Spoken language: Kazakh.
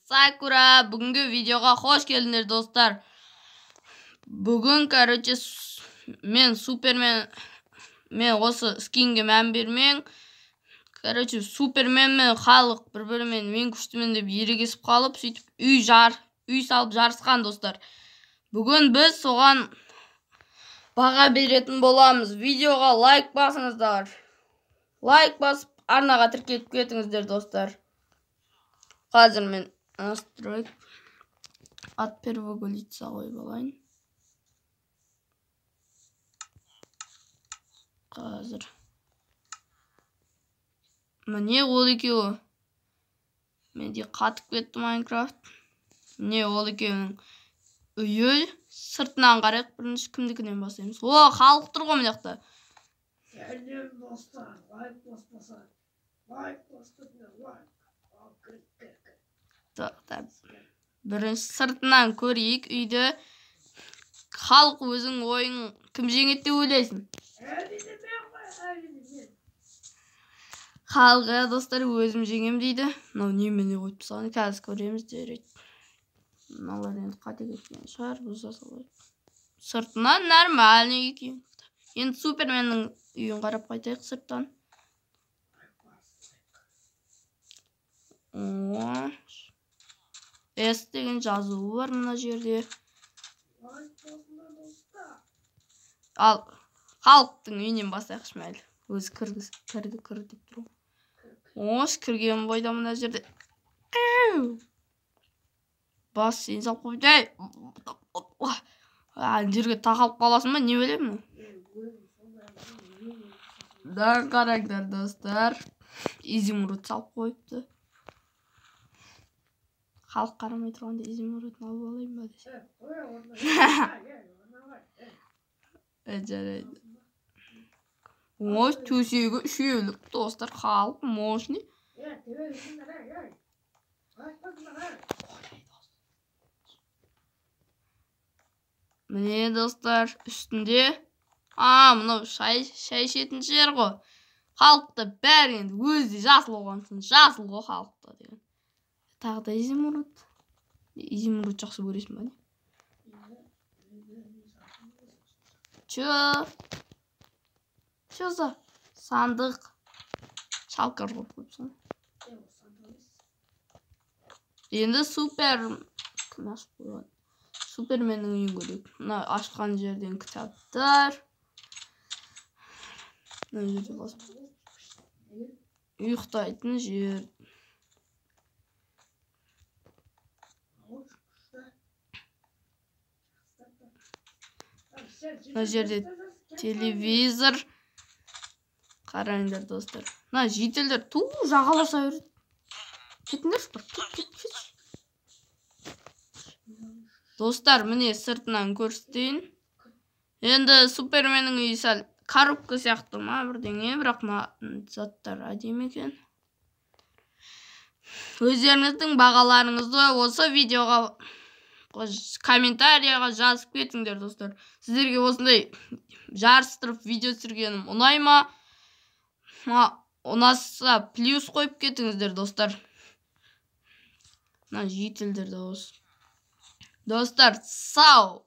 Сакура. Бүгінгі видеоға қош келдіңдер, достар. Бүгін, короче, мен Супермен, мен осы скинге мән бермең. Короче, Супермен мен халық бір-бірімен мен күштімін деп ерегесіп қалып, сөйтіп үй салып жарысқан, достар. Бүгін біз соған баға беретін боламыз. Видеоға лайк басыңыздар. Лайк басып, арнаға тіркеліп кетіңіздер, достар. Қазір мен настройка от первого лица қойып алайын. Қазір. Міне ол екеуі. Менде қатып кетті Майнкрафт. Міне ол екеуінің үйі. Сыртынан қарайық, бірінші кімдікінен бастаймыз. О, халық тұр ғой мына жақта. Сәлем, достар, лайк баспаса, лайк баспаса, лайк. Ал, кір, кір, кір. Тоқта. Бірінші сыртынан көрейік үйді. Халық, өзің ойың, кім жеңеді деп ойлайсың? Әрине мен ғой, әрине мен. Халық, иә, достар, өзім жеңем дейді. Мынау немене қойып тастаған, қазір көреміз, жарайды. Мыналар енді қате кеткен шығар, бұза салайық. Сыртынан нормальный екен. Енді Суперменнің үйін қарап қайтайық сырттан. О, С деген жазуы бар мына жерде. Лайк басыңдар, достар. Ал, халықтың үйінен бастайықшы мәйлі. Өзі кіргіз, кірді, кір деп тұр ғой. Ош, кірген бойда мына жерде. Бас сен салып қойып, ей! А, жерге тақалып қаласың ба, не білемін? Да, қараңдар, достар. Изумруд салып қойыпты. Халық қарамай тұрғанда изумрудын алып алайын ба десе. Жарайды. Ой, төсегі үшеулік, достар, халық мощный. Міне, достар, үстінде. А, мынау шай ішетін жер ғой. Халықта бәрі енді өзі де жасыл болған соң, жасыл ғой халықта деген. Тағы да изумруд. Изумруд жақсы көресің ба, не? Чё? Чё за сандық? Шалқар қойып қойыпсың. Енді супер кім ашып қойған? Суперменнің үйін көрейік. Мына ашқан жерден кітаптар. Мына жерде басып. Ұйықтайтын жер. Мына жерде телевизор. Қараңдар, достар. Мына жителдер ту жағаласа береді. Кетіңдерші бір, кет, кет, кет. Достар, міне сыртынан көрсетейін. Енді Суперменнің үйі сәл коробка сияқты ма бірдеңе, бірақ мына заттар әдемі екен. Өздеріңіздің бағаларыңызды осы видеоға комментарияға жазып кетіңдер, достар. Сіздерге осындай жарыстырып видео түсіргенім ұнай ма? Ұнаса плюс қойып кетіңіздер, достар. Мына жителдер де осы. Достар, сау.